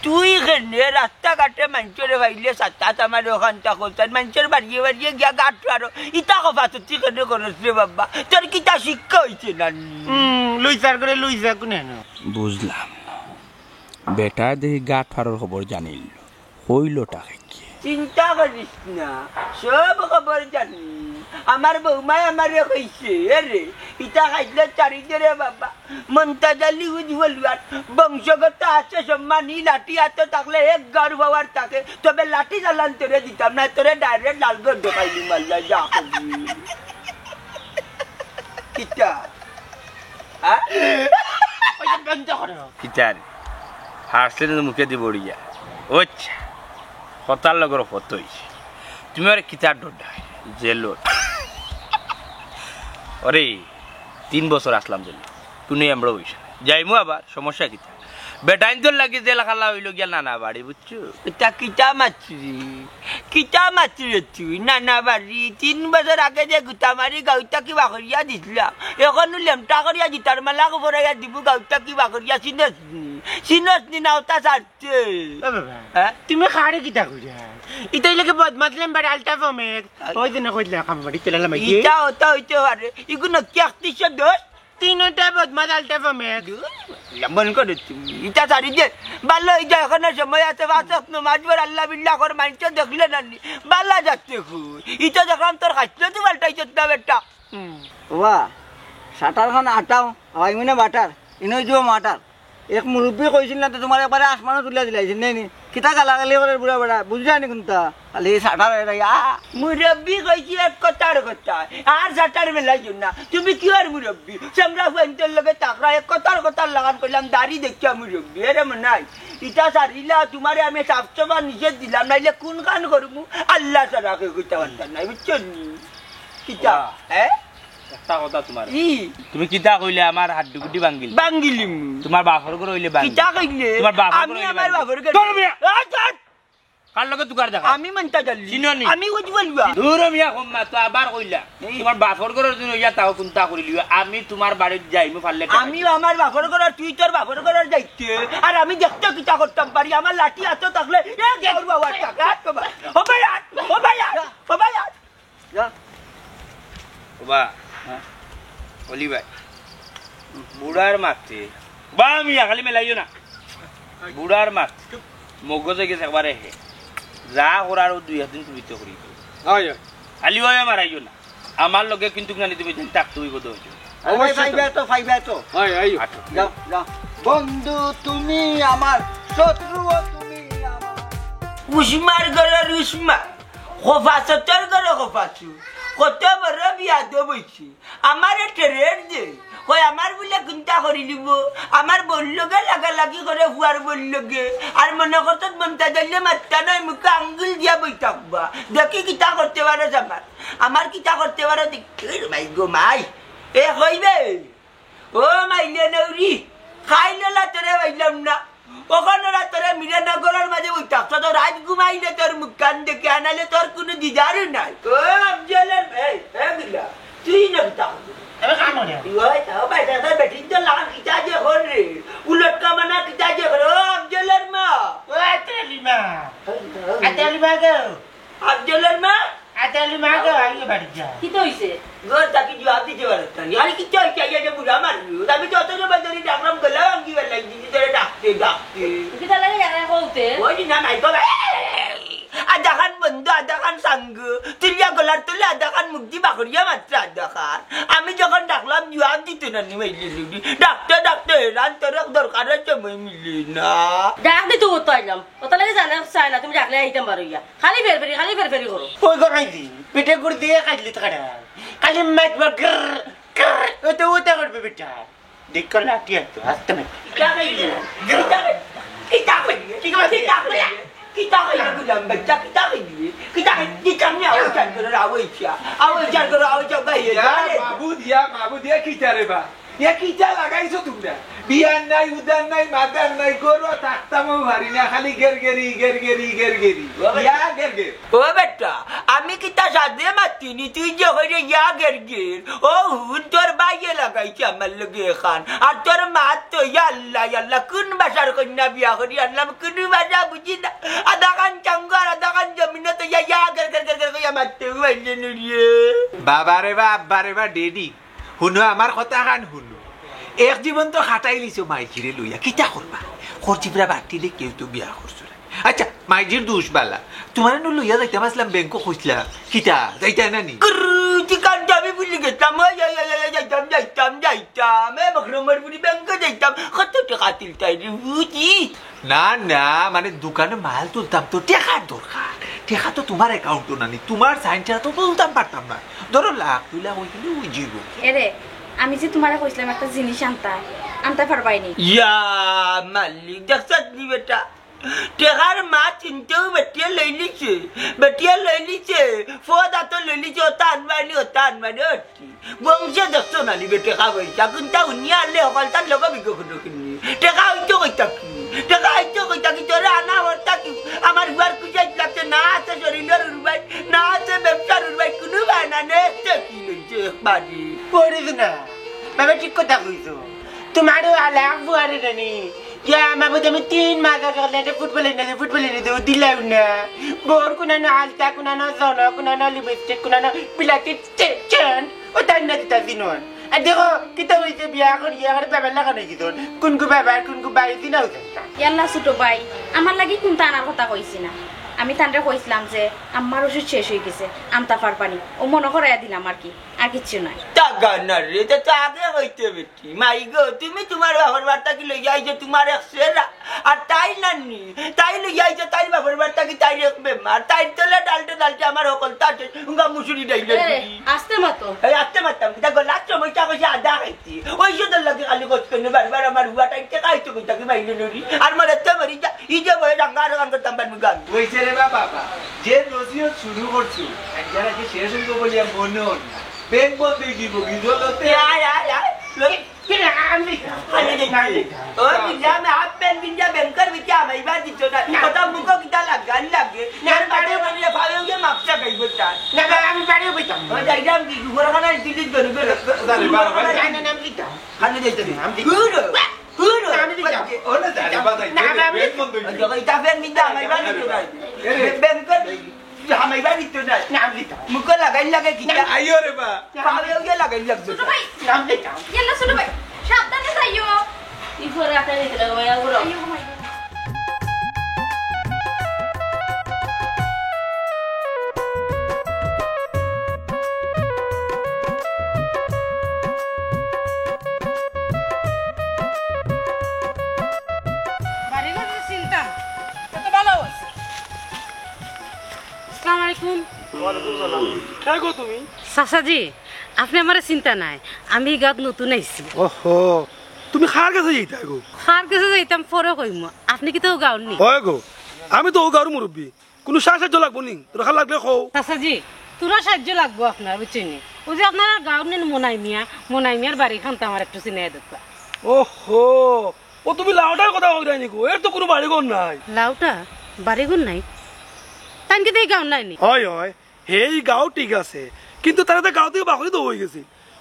তুই কেনে রাস্তাঘাটে মানষরে পাইলে সাতাত আমার ওখান তা করতাম, মানষর বাড়িয়ে বাড়িয়ে গিয়া গাট ফারো, ইতা কফা তো তুই কেনে করস রে বাবা? তোর কিতা শিক্ষা হইছে না? হুম, লুইসার করে লুইসা কোনে না? বুঝলাম না। বেটায় দেখি গাট ফারর খবর জানিল, কইলোটা কে? চিন্তা করিস না, সব খবর জানি। আমার বৌমায় আমারে কইছে, এ রে, ইতা খাইলে চারি দে রে বাবা। মন্তাজ আলী উজ্জ্বল হওয়ার বংশগত আছে সম্মান, ই লাঠি হাতে থাকলে এক গার পাওয়ার থাকে, তবে লাঠি চালান তোরে দিতাম না, তোরে ডাইরেক্ট লাল গর্দ খাইলি মাল্লা যা করবি। কিতা? হ্যাঁ? ওই যে বন্ধ করো। কিতা রে? হাসলে তো মুখে দি বড়িয়া। আচ্ছা, কথার লগর কত হইছে। তুমি আরে কিতার ডর ডায়? জেলত। আরে, তিন বছর আসলাম জেলত। কুনু এমরা হইছে না। যাইমু আবার, সমস্যা কিতা? বেটাইন্তর লাগি জেল খালা অইলো গিয়া নানা বাড়ি, বুঝছো? ইতা কিতা মাতরে? কিতা মাতরে তুই? নানা বাড়ি, তিন বছর আগে যে গুতা মারি গাঁও থাকি বাখরিয়া দিছলাম, অখনও লেমটা করিয়া জুতার মালা পরাইয়া দিমু গাঁও থাকি বাখরিয়া, চিনস নি? চিনস নি না ওটা ছাড়তে? ও বাবা, হ্যাঁ? তুমি কারে কিতা কইরায়? ইতা অইলো গি বদমাশ লেমবাড়ি আলটা ফমেক। ওই দিনে কইলা কাম বাড়ি তেলা লামাই। ইতা ওটা অইতে পারে। ইগুন কি একত্রিশশো দশ? তিনটা বদমাশ আলটা ফমেক। মন করো তুমি। ইতা ছাড়ি দে। ভালা অই যা, অখনো সময় আছে, পাঁচ ওয়াক্ত নমাজ পড়, আল্লাহ বিল্লাহ কর, মাইনষে দেখলে না নি। ভালা যাতে কই। ইতা দেখলাম তোর খাইছলত পাল্টাইছত না বেটা। হুম। ওবা, শাটার খান আটাও, হাওয়াই মিনে বাটার, ইনো জুয়া মাটার। এক মুরব্বি কইছিল না তো, তুমারে একবারে আসমানো তুলিয়া দিলাইছিল, নি নি? কিতা গালাগালি করের বুড়া বেটা, বুঝরায় নি কুনতা? খালি শাটার এরা, ইয়া। মুরব্বি কইছি এক কথার কথা, আর শাটার মেলাইও না। তুমি কিওর মুরব্বি? চামড়া ফুয়াইন্তর লগে থাকরা, এক কথার কথার লাগান কইলাম, দাড়ি দেখিয়া মুরব্বি। এরে মনাই, ইতা ছাড়িলা, তুমারে আমি সাফ সাফা নিষেধ দিলাম, নাইলে কুনখান করমু, আল্লাহ ছাড়া কেউ কইতা পারতা নায়, বুঝছো নি? কিতা? ওবা। হ্যাঁ? একটা কথা তুমার। ই। তুমি কিতা কইলে আমার হাড্ডি গুড্ডি ভাঙ্গিল? ভাঙ্গিলিমু। তুমার বাপর ঘর অইলে ভাঙ্গিল। কিতা কইলে? তুমার বাপর ঘর আমি অইলে আমার ভাঙ্গিল। বাপর ঘর ধরো মিয়া। আ, ধর। কার লগে তুকার দেখা? আমি মানতা জানি। চিনো নি? আমি বুঝবো লুয়া। ধরো মিয়া, কম মাতো, আবার কইলা। এই। তুমার বাপর ঘরর জন্য ইয়া তাও কুনতা করিলিও। আমি তুমার বাড়িত যাইমু পারলে টেকা আমিও দিও। আমার বাপর ঘরর, তুই তোর বাপর ঘরর যাইতে। আর আমি দেখতে কিতা করতাম পারি, আমার লাঠি আতো থাকলে, এ গেউর বাবার টাকা, আত বাবা। ও ভাই, আত, ও ভাই, আত, ও ভাই, আত। যা। ওবা, হ্যাঁ? অলি ভাই, বুড়ার মাতে, বা মিয়া খালি মেলাইও না। বুড়ার মাত, মগজে গেছে একবারে হে। যা করার ও দুই একদিন তুমি তো করি। হয়, হয়। খালি ওই মারাইও না। আমার লগে কিন্তু নানি তুমি দিন থাকতে হইব তো হইব। আরে অবশ্যই তো। পাইবা তো, পাইবা তো। হয়, হয়। আচ্ছা। যাও, যাও। বন্ধু তুমি আমার, শত্রুও তুমি আমার। উসমার ঘরর উসমা। খোফাসতর ঘরো খোফাসু। কত বড় বিয়াদব অইছে। আমারে টেরের দে। কয় আমার বুলে কুনতা করিলিবো। আমার বউর লগে লাগালাগি করে ফুয়ার বউর লগে। আর মনো করছত মন্তাজ আইলে মাততা নায়, মুখো আঙ্গুল দিয়া বই থাকবা। দেখি কিতা করতে পারো আমার। আমার কিতা করতে পারো দেখি। মাই গো মাই। এ কইবে। ও মাইলে নৌরি, খাইলে না তোরে পাইলাম না। অখন ওরা তোরে মিলনগরর মাঝে বই থাকছ, তো রাত ঘুমাইলে তোর মুখখান দেখি, আনাইলে তোর কুনু দিদারই নাই। ও আফজলর, এই, এ বিল্লা, তুই না কিতা করবি? আমি কাম করি। ওই তো, ভাই, দাদা, বেটিন তো লাগা কিতা যে কর রে। উলট কামানা কিতা যে কর, ও আফজলর মা। ও আতালি মা। এই তো, আতালি মা গো। আফজলর মা? আতালি মা গো, আইও বাড়ি যা। কিতা অইছে? ঘর থাকি জুয়াব দিতে পারত না। আরে কিতা অইছে? আইয়া যে বুড়া মারলো। আমি তো অত সময় ধরি ডাকলাম, গলা ভাঙ্গি বেলাই দিছি, তোরে ডাকতে, ডাকতে। কিতা লাগে জানা কওতে? ওই না, নাই তো। আধাখান বন্ধ, আধাখান সাঙ্গ। তুলিয়া গলার তলে আধাখান মুখ দি বাকরিয়া মাত্র আধাখান। আমি যখন ডাকলাম, জুয়াব দিত না নি, মাইলে লুডি। ডাকতে, ডাকতে হেরান, তোর এক দরকারের সময় মিলে না। ডাক দিতে তো আইলাম। অত লাগে জানা চায় না, তুমি ডাকলে আইতাম বারইয়া। খালি ফেরফেরি, খালি ফেরফেরি করো। ওই গো খাইলি, পেটে গুড় দিয়ে খাইলি তো কাটা। খালি মাইক বা গ্র, গ্র, ওতে ওতে করবে বেটা। দেখ করলে আটি আটু, আস্তে মাইক। কিতা কইলে? কিতা কইলে? কিতা কইলে? কিতা কইলে? কিতা কইলে? কিতা কইলে? গুলাম বাচ্চা, কিতা কইলে? কিতা কইলে? কিতা কইলে? আওয়াজ চার করো, আওয়াজ চা। আওয়াজ চার করো, আওয়াজ চা, ভাই, ইয়া জানে। মাবুদ, ইয়া মাবুদ, ইয়া কিতা রে বা? ইয়া কিতা লাগাইছো তুমরা? বিয়ার নাই, উদার নাই, মাদার নাই, ঘরো থাকতামও পারি না, খালি গেরগেরি, গেরগেরি, গেরগেরি। বাবা। ইয়া গেরগের। ও বেটা, আমি কিতা সাধে মাতিনি, তুই যে কইরে ইয়া গেরগের। ও হুন, তোর ভাইয়ে লাগাইছে আমার লগে এখান। আর তোর মা তো ইয়া আল্লাহ, ইয়া আল্লাহ, কোন ভাষার কইন্যা বিয়া করি আনলাম, কোন ভাষা বুঝি না। আধাখান চাঙ্গা আর আধাখান জমিনো তো ইয়া, ইয়া গেরগের, গেরগের কইয়া মাততে পারলে না রে। বাবা রে বা, আব্বা রে বা, ডেডি। হুনো, আমার কথাখান হুনো। এক জীবন তো খাটাইলিছো মাইজিরে লইয়া, কিতা করবা? খরচিপরা বাটিলে কেউ তো বিয়া করছো না। আচ্ছা, মাইজির দুষ বালা। তুমারে নু লইয়া যাইতাম আছলাম ব্যাংকো, কইছলা। কিতা, যাইতায় না নি? কুরু, ঠিকানটা আমি ভুলি গেছলাম। ওই, ওই, ওই, ওই, যাইতাম, যাইতাম, যাইতাম। এ, মখরমর বুড়ি ব্যাংকো যাইতাম। কত টেকা তুলতায় রে, বুঝি? না, না, মানে দোকানো মাল তুলতাম তো, টেকার দরকার। টেকা তো তুমার account-ও নানি, তুমার sign ছাড়া তো তুলতাম পারতাম না। ধরো লাখ দুই লাখ অইলে অই যাইবো। এরে, আমি যে তুমারে কইছলাম একটা জিনিস আনতায়, আনতায় পারবায় নি? ইয়া মালিক, দেখছস নি বেটা? টেকার মা চিনতেও বেটিয়ে লইলিছে, বেটিয়ে লইলিছে, ফোদা তো লইলিছে, ওটা আনবায় নি, ওটা আনবায় নি, ওটি। বংশে দেখছো না নি বেটে খাবাইছে, এখন তা উনিয়া আনলে হকাল তার লগে বিজ্ঞ করে কিনি। টেকা অইতো কইতা কি? কইতা কি তোরে আনা হরতা কি? আমার হুয়ার খুশাইত লাগছে, না আছে শরীলর উরবাই, না আছে ব্যবসার উরবাই, কুনু বাহানা নেই। তো কি লইছে একবারে? করিস না। বাবা ঠিক কথা কইছো। তোমারও আলাপ বুয়ারে জানি। ইয়া, মা বুঝে আমি তিন মাস আগে বললে, এটা ফুটবল এনে দে, ফুটবল এনে দে, ও দিলাও না। বোর কুনানো আলতা, কুনানো জল, কুনানো লিপস্টিক, কুনানো বিলাতি চেন, ও তাই না দিতা দিনন। আর দেখো, কিতা হইছে বিয়া করিয়া, আর বাবার লাগানো কি তোর? কোন কু বাবার, কোন কু বাড়ি দিন হইছে? ইয়াল্লা ছোট ভাই, আমার লাগি কোনটা আনার কথা কইছি না। আমি তানরে কইছিলাম যে আম্মার ওষুধ শেষ হয়ে গেছে, আনতা পারবানি। ও মনে করাইয়া দিলাম আর কি, আর কিচ্ছু নাই। তা গানার রে, এটা তো আগে হইতে বেটি। মাই গো, তুমি তোমার বাপর বাড়ি থাকি লইয়া আইছো তোমার এক সেরা, আর তাই নানি, তাই লইয়া আইছো তাইর বাপর বাড়ি থাকি তাইর এক বেমার, তাইর তলে ডালতে ডালতে আমার হকল তাতে উঙ্গা মুসুরি ডাইলে এ, দিবি। আস্তে মাতো। এই আস্তে মাততাম, কিতা গলার সমস্যা কইছে আদা খাইছি। ওই যে তোর লগে খালি কষ্ট করে বারবার আমার হুয়া টাইট টেকা আইতো কইতা কি মাইলে নরি। আর মরে তো মরি যা, ই যে বয়ে ডাঙ্গা আর গান করতাম পারমু গান। ওই যে রে বাবা, বাবা, যে নসিহত শুরু করছো, একবার আগে শেষ হইব বলিয়া মনে হয় না। ব্যাংক বন্ধ হয়ে দিব, গিজলতে। আয়, আয়, আয়। কিরে, আমি আমি দেখি। ও বিঞ্জা, আমি হাফ প্যান্ট বিঞ্জা ব্যাংকের ভিতরে আমাইবার দিত না। না। কথা মুখো কিতা লাগান লাগে। না, আর বাড়ি বাড়ি বাড়ি ভাবে ওই মাপটা খাইব তার। না, না, আমি বাড়িও বইতাম। ও যাইলাম কি, ঘরখানা দিল্লি ধরে ধরে। জানি বাবা, ভাই। না, না, না, আমি দিতাম। খালি যাইতে না, আমি দিতাম। ঘুরো, ঘুরো। না, আমি দিতাম। ও না, জানি বাবা, না, না, আমি ব্যাংক বন্ধ হয়ে গেছে। ওই দেখো, ইটা প্যান্ট বিঞ্জা আমাইবার দিত না। এ রে। ব্যাংকের হামাইবার ভিতরে নাই। নাম দিতাম। মুখো লাগাইল লাগে কিতা? আইও রে বা। পাওয়ে উগে লাগাইল লাগবে। ছোট ভাই। নাম দিতাম। ইয়াল্লা ছোট ভাই, সাবধানে যাইও। ই ঘরে আটা নিতে লাগো, ভাই, আগুরো। আইও, ভাই। বাড়ি ঘর চিন্তা, কত ভালো আছে। আসসালামু আলাইকুম। ওয়ালাইকুম সালাম। কে গো তুমি? চাচাজি, আপনে আমারে চিনতা নায়, আমি ই গাঁওত নতুন আইছি। ওহো, তুমি কার গেছে যাইতায় গো? কার গেছে যাইতাম পরে কইমু, আপনে কিতা অউ গাঁওর নি? অয় গো, আমি তো অউ গাঁওর মুরব্বি, কুনু সাহায্য লাগবো নি? দরকার লাগলে কও। চাচাজি, থুড়া সাহায্য লাগবো আপনার, বুঝছইন নি? অউ যে আপনারার গাঁওর নি মনাই মিয়া, মনাই মিয়ার বাড়িখান তো আমারে একটু চিনাইয়া দেউক্কা। ওহো, অউ তুমি লাউটার কথা কইরায় নি গো? এর তো কুনু বাড়িঘর নাই। লাউটা? বাড়িঘর নাই? তাইন কিতা ই গাঁওর নায় নি? অয়, অয়, হে ই গাঁওর ঠিক আছে, কিন্তু তারে তো গাঁও থাকি বার করি দেওয়া অইগেছে।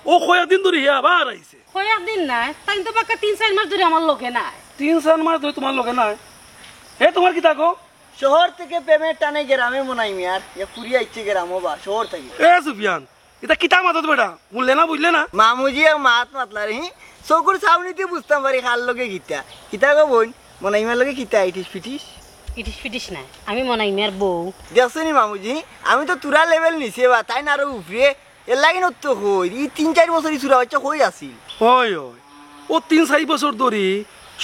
অউ কয়েকদিন ধরি হে আবার আইছে। কয়েকদিন নায়, তাইন তো পাক্কা তিন চাইর মাস ধরি আমার লগে নাই। তিন চাইর মাস ধরি তুমার লগে নাই? হে তুমার কিতা গো? শহর থাকি প্রেমের টানে গেরামে মনাই মিয়ার, ইয়া ফুরি আইছে গেরামো বা, শহর থাকি। এ সুফিয়ান, ইতা কিতা মাতত বেটা? হুনলে না, বুঝলে না? মামুজি এক মাত মাতলা রে, হি? চকুর চাউনিতে বুঝতাম পারি কার লগে কিতা। কিতা গো বইন, মনাই মিয়ার লগে কিতা ইটিস ফিটিস? ইটিস ফিটিস নায়, আমি মনাই মিয়ার বউ। দেখছো নি মামুজি, আমি তো থুড়া level নিছি বা, তাইন আরো উপরে। এর লাগি নু তো কই, ই তিন চাইর বছর ই ছুরা বাইচ্চা কই আছিল? অয়, অয়, অউ তিন চাইর বছর ধরি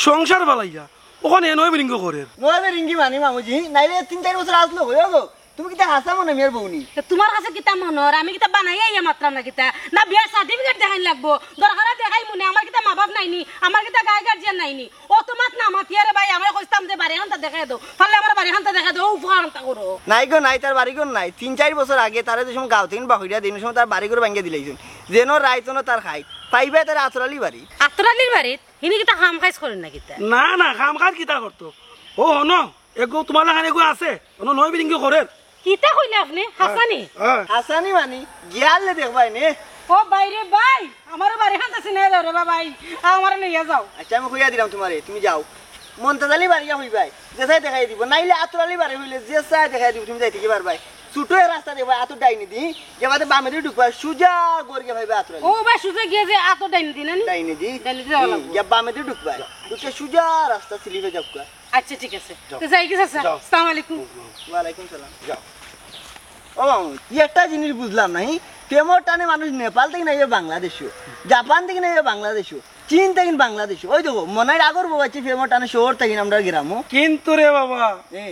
সংসার ফালাইয়া অখন হে নয় বিরিঙ্গি করের। নয় বিরিঙ্গি মানি মামুজি, নাইলে তিন চাইর বছর আছলো কই গো? তুমি কিতা হাছা মনাই মিয়ার বউ নি? তে তুমার কাছে কিতা মনো অর? আমি কিতা বানাইয়া আইয়া মাতরাম না কিতা? না বিয়ার certificate দেখাইন লাগবো? দরকার অয় দেখাইমু নে, আমার কিতা মা-বাপ নাই নি? আমার কিতা গাই গার্জিয়ান নাই নি? অত মাত না মাতিয়া রে ভাই, আমারে কইছতাম যে বাড়িখানতা দেখাই দেও, পারলে আমার বাড়িখানতা দেখাই দেও, অউ উপকারখানতা করো। নাই গো নাই, তার বাড়িঘর নাই। তিন চাইর বছর আগে তারে যে সময় গাঁও থাকি বার করিয়া দেইন, অউ সময় তার বাড়িঘর ভাঙ্গিয়া দিলাইছইন। যেন রাইত অন তার খাইত, পাইবায় তারে আতর আলীর বাড়িত। আতর আলীর বাড়িত? হিনি কিতা কাম কাইজ করের না কিতা? না, না, কাম কাইজ কিতা করতো? অউ হুনো, এগু তুমার লাখান এগু আছে, অনো নয় বিরিঙ্গি করের। কিতা কইলা আপনে? হাছানি? হ্যাঁ। হাছানি মানি, গিয়ালে দেখবায় নে। ও ভাই রে ভাই, আমারও বাড়িখানতা চিনাইয়া দেও রে বা ভাই, আমারে লইয়া যাও। আইচ্ছা, আমি কইয়া দিরাম তুমারে, তুমি যাও। মন্তাজ আলীর বাড়ি গিয়া কইবায়, যে চায় দেখাই দিবো, নাইলে আতর আলীর বাড়ি কইলে যে চায় দেখাই দিবো, তুমি যাইতে কি পারবায়। ছুটো এক রাস্তা দেখবায়, আতর ডাইনেদি, গেবাদে বামেদি ঢুকবায়, সুজা ঘর গিয়া পাইবায় আতর আলী। ও ভাই, সুজা গিয়া যে আতর ডাইনেদি না নি? ডাইনেদি। ডাইনেদি যাওয়া হুম, লাগবো। গিয়া বামেদি ঢুকবায়, ঢুকিয়া সুজা রাস্তা স্লিপ অইয়া যাউক্কা। আইচ্ছা, ঠিক আছে। যাও। তে যাই কি চাচা? যাও। আসসালামু আলাইকুম। ওয়ালাইকুম সালাম। যাও। ও মামু, ই একটা জিনিস বুঝলাম না, হি? প্রেমর টানে মানুষ নেপাল থাকি নাইবা বাংলাদেশো, জাপান থাকি নাইবা বাংলাদেশো, চীন থাকি বাংলাদেশো। অউ দেখো, মনাইর আগর বউ আইছে প্রেমর টানে শহর থাকি আমরার গেরামো। কিন্তু রে বাবা, এ।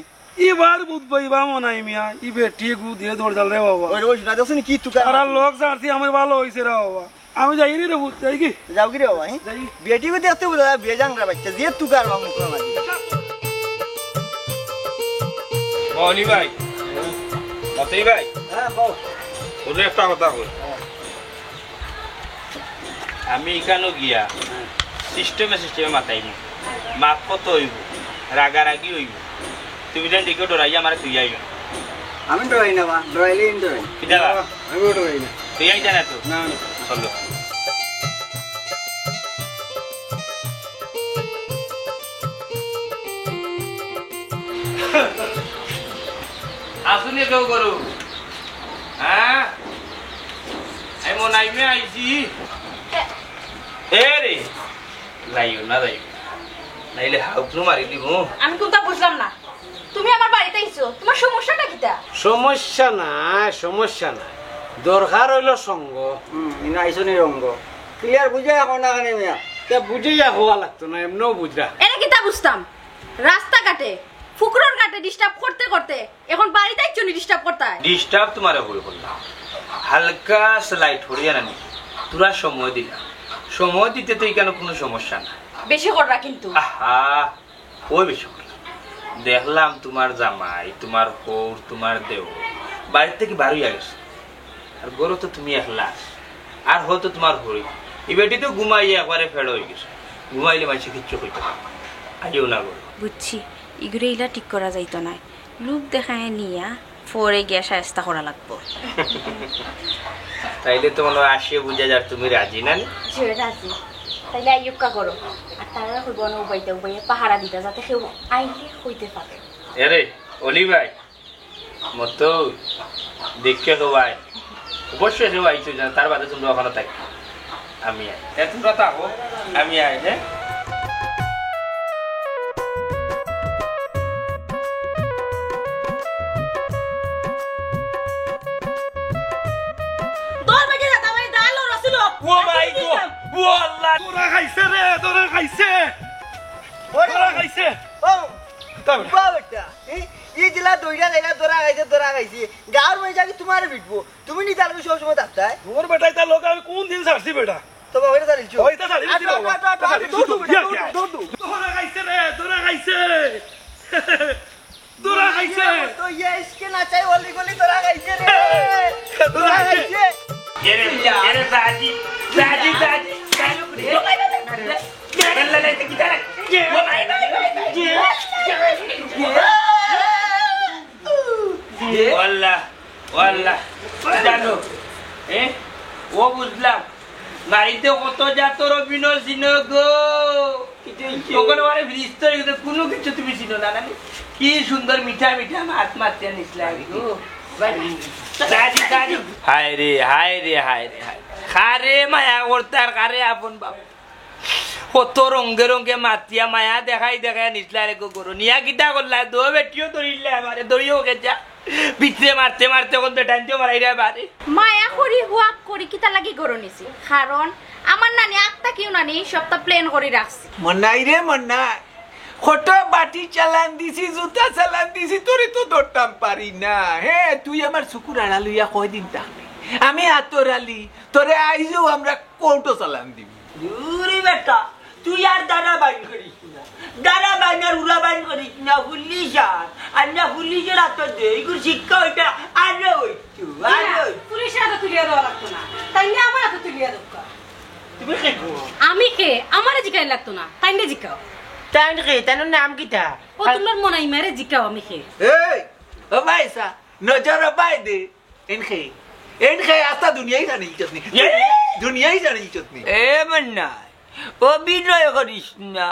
ইবার বুঝবায় ইবা মনাই মিয়া, ই বেটি গু দিয়া দরজাল রে বাবা। ওই রে, ওই শোনা যাচ্ছে নি কি তুকার? তারা লোক জানছি আমার ভালা অইছে রে বাবা। আমি যাইগি রে পুত, যাইগি। যাওগি রে বাবা, হি? যাইগি। বেটি গু দেখতে বুঝা যায়, বেজাংরা বাইচ্চা, যে তুকার বা মুখর মাঝে। মনি ভাই, মতি ভাই। হ্যাঁ, বল। তোরে একটা কথা কই। আমি ইখানো গিয়া সিস্টেমে সিস্টেমে মাতাইমু। মাত কত অইবো? রাগারাগি অইবো। তুমি যেন দেখো ডরাইয়া আমারে তুই আইও। আমি ডরাই না বা, ডরাইলে ইন ডরাই। কিতা বা? আমিও ডরাই না। তুই আইতা না তো? না, না। চলো। আসুনি কেউ করো। হ্যাঁ? আমি মনাইমে আইছি। এ রে, যাইও না, যাইও না। নাইলে হাউকলু মারি দিমু। আমি কুনতা বুঝলাম না। তুমি আমার বাড়িত আইছো, তুমার সমস্যাটা কিতা? সমস্যা নাই, সমস্যা নাই। দরকার অইলো সঙ্গ। হুম, ইনো আইছো নি রঙ্গ। Clear বুঝাইয়া কও না কেনে মিয়া? তে বুঝাইয়া কওয়া লাগতো না, এমনেও বুঝরা। এরে কিতা বুঝতাম? রাস্তাঘাটে, ফুকরর ঘাটে disturb করতে করতে অখন বাড়িত আইছো নি disturb করতায়? Disturb তুমারে কই করলাম? হালকা slight করিয়া নানি। থুড়া সময় দিলাম। সময় দিতে তো ইখানো কুনু সমস্যা না। বেশি কররা কিন্তু। আহা, কই বেশি করলাম? দেখলাম তুমার জামাই, তুমার হউর, তুমার দেওর বাড়িত থাকি বার অইয়া গেছে। আর ঘরো তো তুমি একলা। আর হউর তো তুমার হউর। ই বেটি তো ঘুমাইয়া একবারে ফেড়া অইগেছে। ঘুমাইলে মানষে কিচ্ছু কইতো না। আইও না ঘরো। বুঝছি, ইগুরে ইলা ঠিক করা যাইতো নায়। লোভ দেখায় নিয়া পরে গিয়া শায়েস্তা করা লাগবো। তাইলে তো মনো অয় আসিয়া বুঝা যার তুমি রাজি না নি? জি, রাজি। তাইলে আইউক্কা করো। আর তারারে কইবো না উবাইতা উবাইয়া পাহারা দিতা, যাতে কেউ আইলে কইতে পারে। এরে, অলি ভাই, মতো দেখে কেউ আয়। অবশ্যই কেউ আইছো জানো, তার বাদে তুমরা অখানো থাকি। আমি আই। এ, তুমরা থাকো, আমি আই, হ্যাঁ? দল বেজে যা, তারপরে ডাল ও রসুন ও। ও ভাই গো, ও আল্লাহ, ধরা খাইছে রে, ধরা খাইছে। ওরে ধরা খাইছে। ও, তাই বেটা। বাবা বেটা, এই, এই দিলা দইরা যাইরা ধরা খাইছে, ধরা খাইছে। গাঁওর মাইনষে আগে তুমারে পিটবো। তুমি নি তার লগে সব সময় থাকতায়? তোর বেটায় তার লগে আমি কোন দিন ছাড়ছি বেটা? তো বাবা, এটা ছাড়িলছো। ওই তো ছাড়িলছি আটো, বাবা। আটো, আটো, আটো, আটো, ছাড়িলছি। দৌড়, দৌড়, ইয়া, দৌড়, ইয়া। দৌড়, দৌড়। ধরা খাইছে রে, ধরা খাইছে। ধরা খাইছে। তো ইয়ে, ইসকে না চাই, অলি গলি ধরা খাইছে রে। ধরা খাইছে। এরে, এরে, দাদি, দাদি, দাদি, দাদি। ও ভাই, ভাই, ভাই, ভাই। ও ভাই, ভাই, ভাই, ভাই। ও আল্লাহ, ও আল্লাহ। জানো, এ? ও বুঝলাম। বাড়িতে কত জাতর অভিনয় চিনো গো। তখন আমার ফিরিস্ত অই গেছে, কুনু কিছু তুমি চিনো না, না নি? কি সুন্দর মিঠা মিঠা মাত মাতিয়া নিছলা গো। দাদি, দাদি। হায় রে, হায় রে, হায় রে, হায়। কারে মায়া করতে আর কারে আপন বাপ। কত রঙ্গে রঙ্গে মাতিয়া মায়া দেখাই দেখাই নিছলা রে গো ঘরো। নিয়া কিতা করলা? দো বেটিও ধরিলা আমারে, ধরিও গেছা। ভিতরে মারতে মারতে অখন বেটাইন্তেও মারাইরা বারে। মায়া করি, হুয়াক করি, কিতা লাগি ঘরো নিছি? কারণ আমার নানি আগ থাকিউ নানি সবটা plan করি রাখছি। মনাই রে মনাই, কত বাটি চালান দিছি, জুতা চালান দিছি, তোরে তো ধরতাম পারি না। হে, তুই আমার চকুর আড়াল অইয়া কয়দিন থাকবি? আমি আতর আলী, তোরে আইজও আমরা কোর্টো চালান দিমু। দূরে বেটা, তুই আর দাঁড়া বাইন করিস না। দাঁড়া বাইন আর উড়া বাইন করিস না, পুলিশ আর। আর না পুলিশের হাতে দে, এগুর শিক্ষা ওইটা আরো হইতো, আরো হইতো। পুলিশের হাতে তুলিয়া দেওয়া লাগতো না, তাইলে আমার হাতে তুলিয়া দেউক্কা। তুমি কে গো? আমি কে? আমারে জিকাইন লাগতো না, তাইনরে জিকাও। তাইন কে? তাইনর নাম কিতা? ও, তুমরার মনাইমারে জিকাও, আমি কে? এই, ও ভাই সা, নজর ভাই দে। এনকে, এনকে আস্তা দুনিয়াই জানে ইজ্জত নি। এ? দুনিয়াই জানে ইজ্জত নি। এ মান্না, অভিনয় করিস না।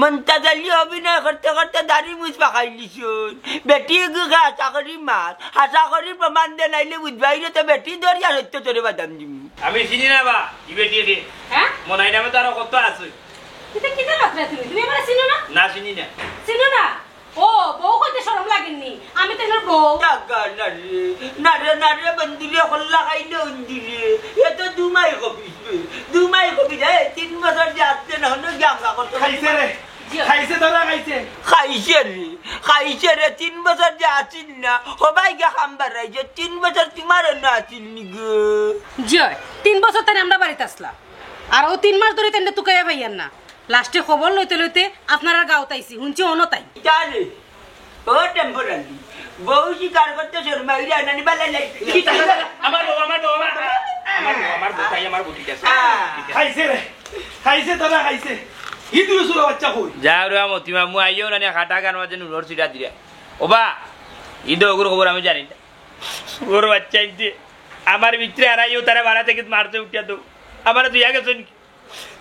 মন্তাজ আলী অভিনয় করতে করতে দাড়ি মুছ পাকাইলিছইন। বেটি গুকে আশা করি মার, আশা করি প্রমাণ দে, নাইলে বুঝবায় রে তো বেটি ধরিয়া সত্য তোরে বাদাম দিমু। আমি চিনি না বা, ই বেটি কে? হ্যাঁ? মনাই নামে তো আরো কত আছে। কিতা, কিতা মাতরায় তুমি? তুমি আমারে চিনো না? না, চিনি না। চিনো না? ও, বউ কইতে শরম লাগেনি? আমি তো এনর বউ। টাকা না রে, না রে, না রে, বন্ধুরে হল্লা খাইলে উন্দিরে। এ তো দুমাই কবিস রে, দুমাই কবিস। এ, তিন বছর যে আসছে না, হলো গিয়ে আমরা করতে খাইছে রে, জি। খাইছে, ধরা খাইছে। খাইছে রে, খাইছে রে, তিন বছর যে আসিল না, হবাই গিয়া খাম বাড়াইছে, তিন বছর তোমার অন্য আসিল নি গো। জি অয়, তিন বছর তাইন আমরা বাড়িত আসলা। আর ও তিন মাস ধরি তাইনরে তুকাইয়া পাইয়ার না। লাস্টে খবর লইতে লইতে আপনারার গাঁওত আইছি, হুনছি অনো তাইন। জানি, ও টেম্পোরারি, বউ স্বীকার করতে শরমাই রে, নানি বালা নাই। কি তাই? আমার বউ, আমার বউ, আমার, আমার বউ, আমার বউ, তাই আমার বউ, ঠিক আছে। আহ। ঠিক আছে। খাইছে রে, খাইছে, ধরা খাইছে। ই দুই চুরর বাচ্চা কই? যাও রে মতিমা, মু আইও না নি, খাটা গান মাঝে নুরর ছিটা দিরা। ওবা, ইদে অগুর খবর আমি জানি না। চুরর বাচ্চা ইনতে আমার ভিতরে আরাইও, তারে বাড়া থাকি মারতে উঠিয়া দেও। আমারে তুই আগে শুন,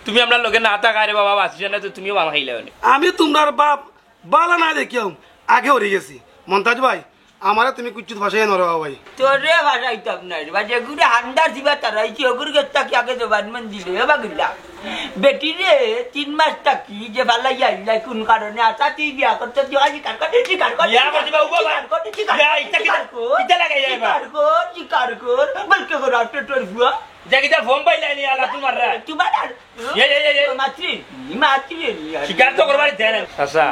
তুমি আমরার লগে না থাকায় রে বাবা, বাঁচিছ না তো তুমিও মাল খাইলায় অনে। আমি তুমরার বাপ বালা না দেখিয়াম, আগে হরি গেছি। মন্তাজ ভাই, আমারে তুমি কুচ্ছুত ফাঁসাইয়া নরো ভাই। তোরে ফাঁসাইতাম না রে বা, যেগুরে হান্দার দিবা তারা, এই কি অগুর গেছ থাকি আগে জবান মান দিলে, এ বাগিলা। বেটি রে, তিন মাস থাকি যে ফালাইয়া আইলাই কোন কারণে? আচ্ছা, তুই বিয়া করতে তুই আজ স্বীকার কর, স্বীকার কর, বিয়া করতে বা উবা বা। স্বীকার কর, স্বীকার বিয়া কর, ইচ্ছা কিতা? স্বীকার কর, ইচ্ছা লাগে যাই বা। স্বীকার কর, স্বীকার কর, বলকে কর, আফটার তোর বুয়া। যা কিতা ফোন পাইলাই নি, আলা তুমার রা। তুমার আর এ, এ, এ, এ। মাতরি, মাতরি নি আর। স্বীকার তো করবার ইচ্ছা নাই। চাচা,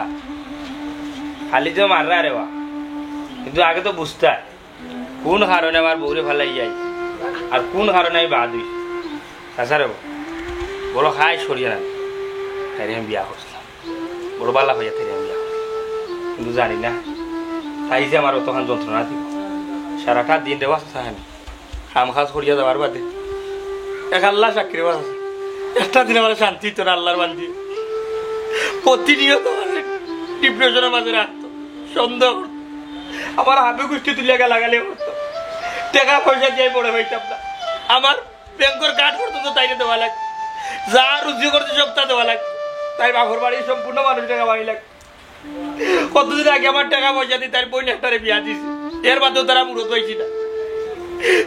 খালি তো মাররা রে বা, কিন্তু আগে তো বুঝতা কোন কারণে আমার বউরে ফালাই যাই আর কোন কারণে আমি বাদ হই। চাচা রে বা, বড় খাই সরিয়া না, তাইরে আমি বিয়া করছিলাম, বড় বালা হইয়া তাইরে আমি বিয়া করছিলাম, কিন্তু জানি না তাই যে আমার অতখান যন্ত্রণা দিব। সারাটা দিন রে বা চাচা, আমি কাম কাজ করিয়া যাওয়ার বাদে এক আল্লাহ সাক্ষী রে বা চাচা, একটা দিন আমার শান্তি হইতো না আল্লাহর বান্দি। প্রতিনিয়ত আমার ডিপ্রেশনের মাঝে রাখতো, সন্দেহ করতো, আমার হাবি গুষ্টি তুলিয়া গালাগালি করতো, টেকা পয়সা দিয়া বড় হইতাম না। আমার ব্যাংকর কার্ড পর্যন্ত তাইরে দেওয়া লাগতো, যা রুজি করতে সবটা দেওয়া লাগতো। তাই বাপর বাড়ি সম্পূর্ণ মানুষ টেকা বাড়ি লাগতো। কতদিন আগে আমার টেকা পয়সা দিয়ে তার বইন একটারে বিয়া দিছে, এর বাদেও তারা মুরত পাইছি না।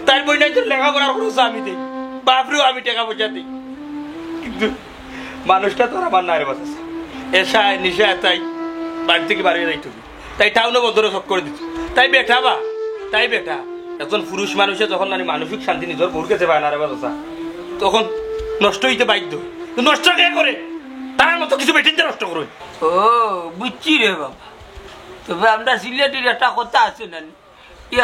তার বইন একজন লেখাপড়ার খরচ আমি দেই, বাপরেও আমি টেকা পয়সা দিই, কিন্তু মানুষটা তো আর আমার না রে বা চাচা। এসায় নিশায় তাই বাড়ি থাকি বাড়ি যাইতো, তাই টাউনে বন্দরে চক্করে দিত। তাই বেটা বা, তাই বেটা। একজন পুরুষ মানুষে যখন মানে মানসিক শান্তি নিজর বউর গেছে পায় না রে বা চাচা, তখন নষ্ট হইতে বাধ্য। তো নষ্ট কে করে? তার মতো কিছু বেটিনতে নষ্ট করে। ও, বুঝছি রে বাবা। তবে আমরা সিলেটির একটা কথা আছে না নি?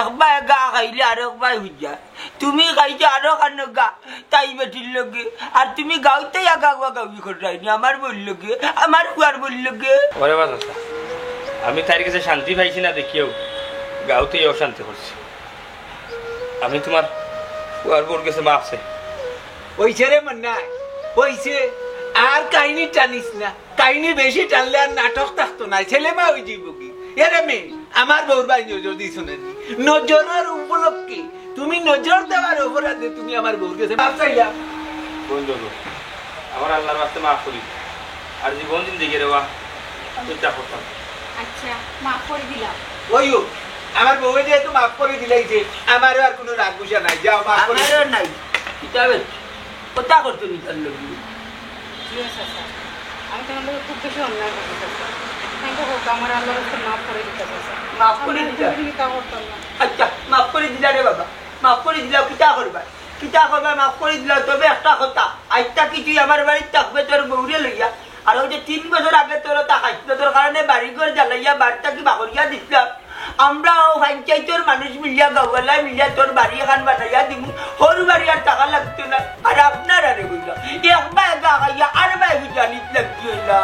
এক বায় গা খাইলে আরক বায় হুইয়া। তুমি খাইছো আরক আনক গা, তাই বেটির লগে। আর তুমি গাউতে ইয়া গাওয়া গাউই কররায়নি আমার বউর লগে, আমার ফুয়ার বউর লগে। ওরে বা চাচা, আমি তার গেছে শান্তি পাইছি না দেখিয়াউ গাউতে ইয়া অশান্তি করছি। আমি তুমার ফুয়ার বউর গেছে মাফ চাই। অইছে রে মন্নাই, অইছে। আর কাহিনী টানিস না। কাহিনী বেশি টানলে আর নাটক থাকতো না, ছেলে মা অই যাইবো কি? এরে মেয়ে, আমার বউর বায় নজর দিছো না নি? নজরর উপলক্ষে, তুমি নজর দেওয়ার অপরাধে তুমি আমার বউর গেছে মাফ চাইলা। বন্ধু, আমার আল্লাহর ওয়াস্তে মাফ করি। আর জীবন জিন্দেগি রে বা, আমি তা করতাম। আচ্ছা, মাফ করি দিলাম। ওই ও, আমার বউয়ে যেহেতু মাফ করি দিলাইছে, আমারও আর কোনো রাগ গুসা নাই। যাও, মাফ করি আমারও নাই। কিতাবে কথা করতো নি তার লগে? জি, চাচা। আমি তোমার লগে খুব বেশি অন্যায় করছি, চাচা। তাই তো হোক, আমার আল্লাহর কাছে মাফ করে দিতে, চাচা। মাফ করে দিতে? আমি আর কোনোদিন কিতা করতাম না। আচ্ছা, মাফ করে দিলা রে বাবা, মাফ করে দিলা। কিতা করবা, কিতা করবা, মাফ করে দিলা। তবে একটা কথা, আইজ থাকি তুই আমার বাড়িত থাকবে তোর বউরে লইয়া। আর ওই যে তিন বছর আগে তোর তা হাসপাতালর কারণে বাড়ি ঘর জ্বালাইয়া বাড়ি থাকি বাগরিয়া দিছিলাম, আমরা ও পঞ্চায়েতর মানুষ মিলিয়া, গাঁওয়ালা মিলিয়া তোর বাড়ি এখান বানাইয়া দিমু। হর বাড়ি আর টাকা লাগতো না। আর আপনার আরে বুঝলাম, এক বায় গা খাইয়া আর বায় বুঝে আনিত লাগি হইলা।